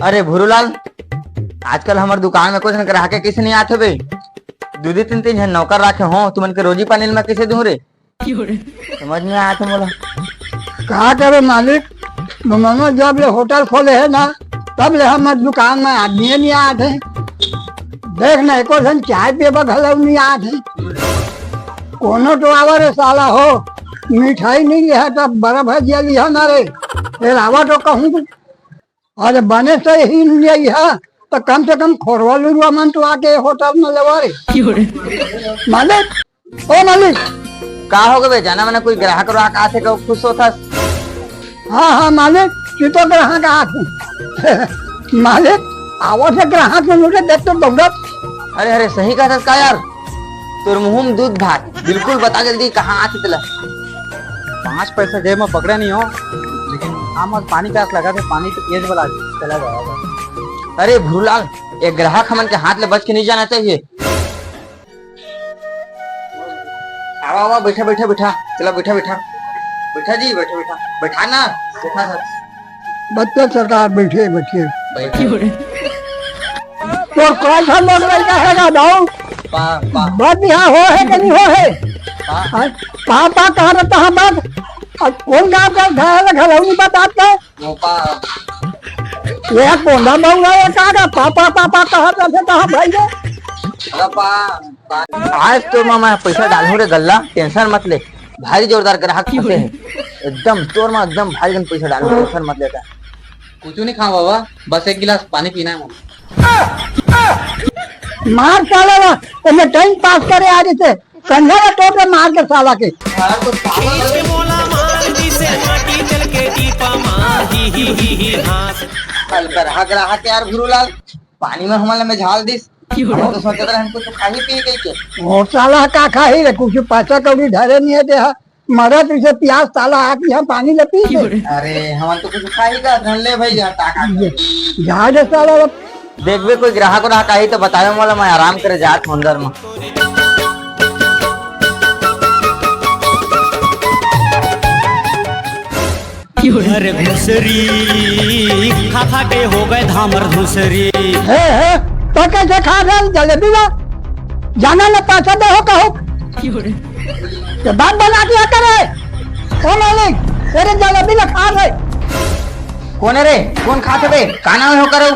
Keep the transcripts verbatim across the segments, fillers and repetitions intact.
अरे भुरूलाल, आजकल हमर दुकान में कुछ ग्राहक कइसे नइ आत हवे। दू दू तीन तीन झन नौकर राखे हो, तुमन के रोजी पानी ल मैं कइसे दूं रे? समझ नइ आत हे मोला। का करे मालिक, तुमन जब ले होटल खोले हे ना, तब ले हमर दुकान में आदमी नइ आत हे। देख ना, एको झन चाय पीबा घलो नइ आत हे। कोनो तो आवा रे साला हो, मिठाई नइ लिहा त बड़ा भजिया लिहा ना रे। ए लावा तो कहूं, अरे बने से ही नइ लिहा, त कम से कम खोरवा लुरवा मन तो आके होटल में लेवा रे। मालिक, ओ मालिक। का हो गे बे, जाना मना कोई ग्राहक व्राहक आथे का, खुश होथस? हाँ, हाँ, मालिक, तू तो ग्राहक आथे। मालिक, आवत हे ग्राहक मन उठे, देख तो दौड़त। अरे, अरे, सही कहत हस का यार? तोर मुंह में दूध भात, बिल्कुल बता जल्दी कहाँ आथे तेला। पाँच पैसा जेब में पकड़े नइ हो, लेकिन हम आज पानी प्यास लगा थे, पानी तो पिए वाला चला जाएगा। अरे भुरूलाल, एक ग्राहक हमन के हाथ ले बच के नइ जाना चाहिए। आवा, आवा, बइठा, बइठा, बइठा। चला, बइठा, बइठा। बइठा जी, बइठा, बइठा। बइठा ना, बइठा सर। बइठे सरकार, बइठे, बइठे। बइठा। तोर कौन सा लोग लड़का हे गा दाऊ? पा, पा। बात यहाँ हो हे कि नइ हो हे? पा। हाँ, पा, पा कहाँ रहता है बात? अब कौन गाँव का उठाया है, घलौनी बात आपका? मोपा। ये कोंदा बउला ये का गा? पापा, पापा कहत रथे, कहाँ भाई रे? पापा। आज तो मामा पैसा डालहूँ रे गल्ला, tension मत ले। भारी जोरदार ग्राहक फंसे हे। एकदम तोर मा एकदम भारी जन पैसा डालहूँ, tension मत लेता। कुछ नहीं खाऊं बाबा, बस एक गिलास पानी पीना है मुझे। मार साला ला, एमे time pass करे आ रही थे। कंधा ला टोप रे मार के साला के। यार, तो पागल है। इश्क मोला मार दिसे माटी जल के दीपा मार, ही, ही, ही, ही, हाँ। कल ग्राहक, ग्राहक यार भुरूलाल, पानी में हमन ला मेझाल दिस। हम तो सोचत रहन कुछ खाही पी कहि के। वो साला का खाही रे, कुछ पैसा कौड़ी धरे नइ हे देहा। मरत इसे प्यास साला आके यहाँ पानी ले पी ले। अरे, हमन तो कुछ खाही का धन ले भाई, जा टाका। जा दे साला। देखबे कोई ग्राहक उराहक आही तो बतावे मोला, मैं आराम करे जात हूँ अंदर में। अरे घुसरी खा खा के हो गए धामर घुसरी। हे, हे, तो कैसे खा रहे जलेबी ला? जाना ना पैसा दे हो कहो। तो बात बना दिया करे। कौन है रे? तेरे जलेबी ला खा रहे। कौन है रे? कौन खात हे बे? का नाम है ओकर?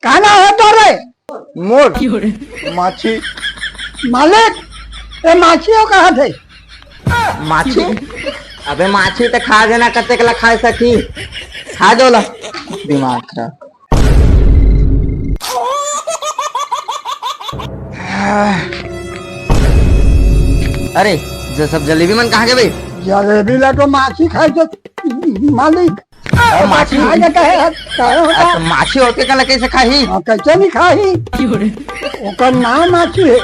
का नाम है तोर रे? मोर। माछी। मालिक, ए माछी हो कहा थे? माछी? अबे माछी तो खा देना, कतेक ला खा सकी? खा दो ला। दिमाग खराब। अरे, जो सब जलेबी मन कहाँ गे बे? जलेबी ला तो माछी खाए थे, मालिक। अरे माछी? खाए के कहे है, कहे होता। अरे तो माछी होके कला कैसे खाही? हाँ, कैसे नहीं खाही? ओकर नाम माछी है।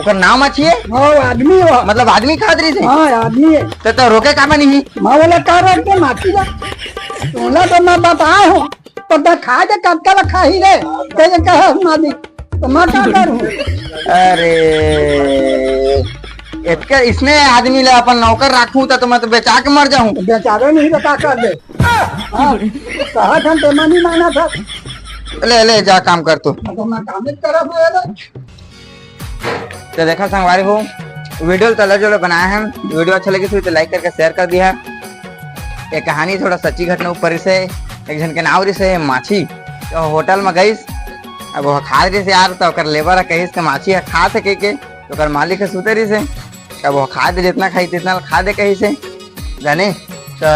ओकर नाम माछी है? हाँ, वो आदमी हो। मतलब आदमी खात रही थे? हाँ, आदमी है। तो, तो रोके का बनी ही? मैं बोला, "का रोक दे माछी ला?" तोला तो मैं बताए हूँ, तो मैं खा के कब कला खाही रे? तो ये कहे मालिक, तो मैं का करूँ? अरे, इतने इसने आदमी ले अपन नौकर राखूं तो, तो मैं तो बेचा के मर जाऊं। बेचारे नहीं बता कर दे। हाँ, कहा था, तेमा नहीं माना था। ले, ले, जा काम कर तू। अब मैं काम ही करब, ये ले। तो देखा संगवारी हो, video तला जो बनाया है, video अच्छा लगे तो like करके share कर दिया। ये कहानी थोड़ा सच्ची घटना ऊपर से, एक जन के नाव रिसे माछी, तो होटल में गईस, अब वो खा रिसे यार, तो ओकर labour कहिस के माछी है खा सके के, तो ओकर मालिक है सुते रिसे। अब वो खा दे, जितना खाही, तितना खा दे, कहिसे, जाने, तो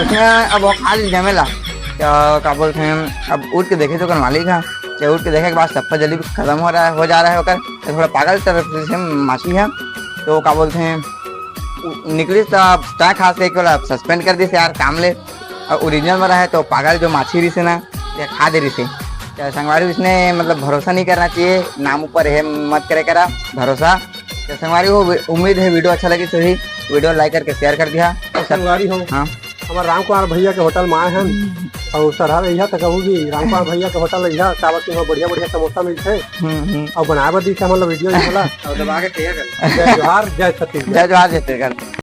उसने अब वो खा ली जमेला। तो का बोलते हैं, अब उठ के देखे तो ओकर मालिक है, तो उठ के देखे के बाद सप्पा जल्दी खत्म हो रहा है, हो जा रहा है ओकर, तो थोड़ा पागल तरह से माछी है, तो का बोलते हैं, उ-, निकली तो अब तय खास करके वाला suspend कर दिस यार काम ले, और original में रहे तो पागल जो माछी रिसे ना, ये खा दे रिसे। तो संगवारी इसने मतलब भरोसा नहीं करना चाहिए, नाम ऊपर है मत करे करा भरोसा। तो संगवारी हो, उम्मीद है video अच्छा लगी तो ही video like करके share कर दिया। तो सब संगवारी हो, हाँ। हमार राम कुमार भैया के होटल में आए हैं और सरहा रहिया तो कहूँ कि राम कुमार भैया के होटल रहिया, काबर कि वहाँ बढ़िया बढ़िया समोसा मिलते हैं। हम्म, हम्म। और बनाए बर दी हमन ला video ही बोला। और दबा के शेयर कर। जय जोहार, जय छत्तीसगढ़। जय जोहार, जय छत्तीसगढ़।